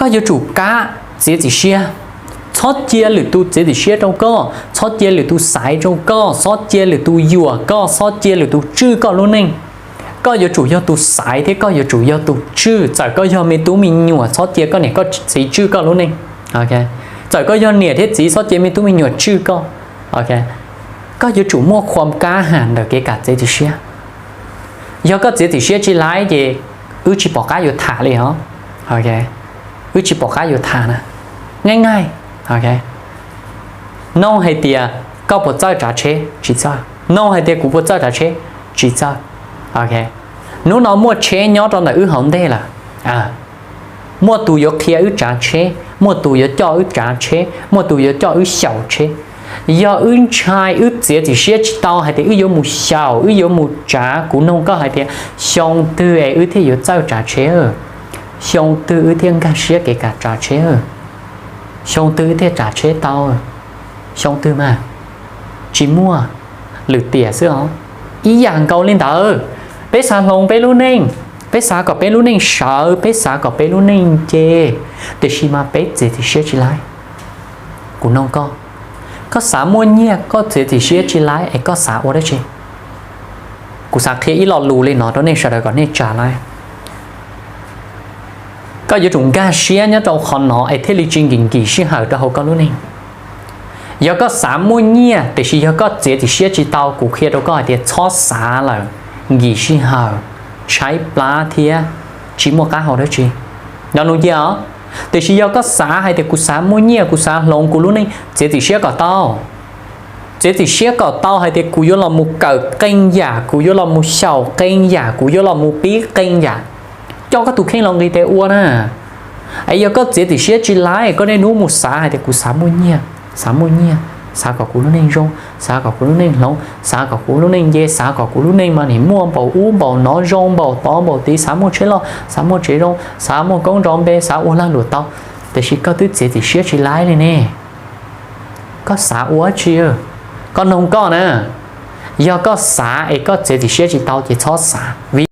Koj yuav tsum kav txiav txim siab. Txhob cia lwm tus txiav txim siab rau koj, txhob cia lwm tus xaiv rau koj, txhob cia lwm tus yuam koj, txhob cia lwm tus tswj koj lub neej. Koj yuav tsum yog tus xaiv thiab koj yuav tsum yog tus tswj. Txawm koj yog me tub me nyuam, txhob cia koj niam koj txiv tswj koj lub neej. Txawm koj yog niam thiab txiv, txhob cia me tub me nyuam tswj koj. Koj yuav tsum muaj khuam kab has ntawm kev kav txiav txim siab. Yog koj txiav txim siab tsis laib ces wb tsis pom qab yuav tham li os. Wb tsis pom qab yuav tham na. Naj naj, nug hais tias koj puas txawj tsav tsheb? Tsis txawj. Nug hais tias kuv puas txawj tsav tsheb? Tsis txawj. Hnub no muaj tsheb nyob rau ntawm wb hauv ntej lawm. Muaj tus yuav qhia wb tsav tsheb, muaj tus yuav coj wb tsav tsheb, muaj tus yuav coj wb xyaum tsheb. Yog wb ntshai, wb txiav txim siab tsis tau hais tias wb yuav mus xyaum, wb yuav mus tsav, kuv nug koj hais tias xyoo twg es wb thiaj yuav txawj tsav tsheb? Xyoo twg wb thiaj nkag siab kev kav tsav tsheb? Xyoo twg wb thiaj tsav tsheb tau? Xyoo twg mas? Tsis muaj. Lwm tiam xwb os. Ib yam nkaus li ntawd, peb xav hloov peb lub neej, peb xav kom peb lub neej sawv, peb xav kom peb lub neej nce, tiam sis mas peb txiav txim siab tsis laib. Kuv nug koj, koj xav muaj nyiaj koj txiav txim siab tsis laib es koj xav ua dab tsi? Kuv xav qhia ib lo lus li no rau nej sawv daws kom nej tsa laib. Koj yuav tsum nkag siab nyob rau qhov no es thiaj li tsis nkim nkim sij hawm rau hauv koj lub neej. Yog koj xav muaj nyiaj tiam sis yog koj txiav txim siab tsis tau, kuv qhia rau koj hais tias txhob xav lawm, nkim sij hawm, tshaib plab thiab tsis muaj qab hau dab tsi. Nco nug cia os. Tiam sis yog koj xav hais tias kuv xav muaj nyiaj, kuv xav hloov kuv lub neej, txiav txim siab kom tau. Txiav txim siab kom tau hais tias kuv yuav los mus kawm qee yam, kuv yuav los mus xyaum qee yam, kuv yuav los mus pib qee yam. Coj koj tus kheej los nqis tes ua na. Es yog koj txiav txim siab tsis laib, koj niaj hnub mus xav hais tias kuv xav muaj nyiaj, xav muaj nyiaj, xav kom kuv lub neej zoo, xav kom kuv lub neej hloov, xav kom kuv lub neej nce, xav kom kuv lub neej mas nim muaj npaum ub npaum no, zoo npaum tod npaum tid, xav muaj tsheb loj, xav muaj tsev zoo, xav muaj koob nrov npe, xav ua lag luam tau, tiam sis koj twb txiav txim siab tsis laib li ne. Koj xav ua dab tsi? Koj nug koj na. Yog koj xav es koj txiav txim siab tsis tau ces txhob xav, vim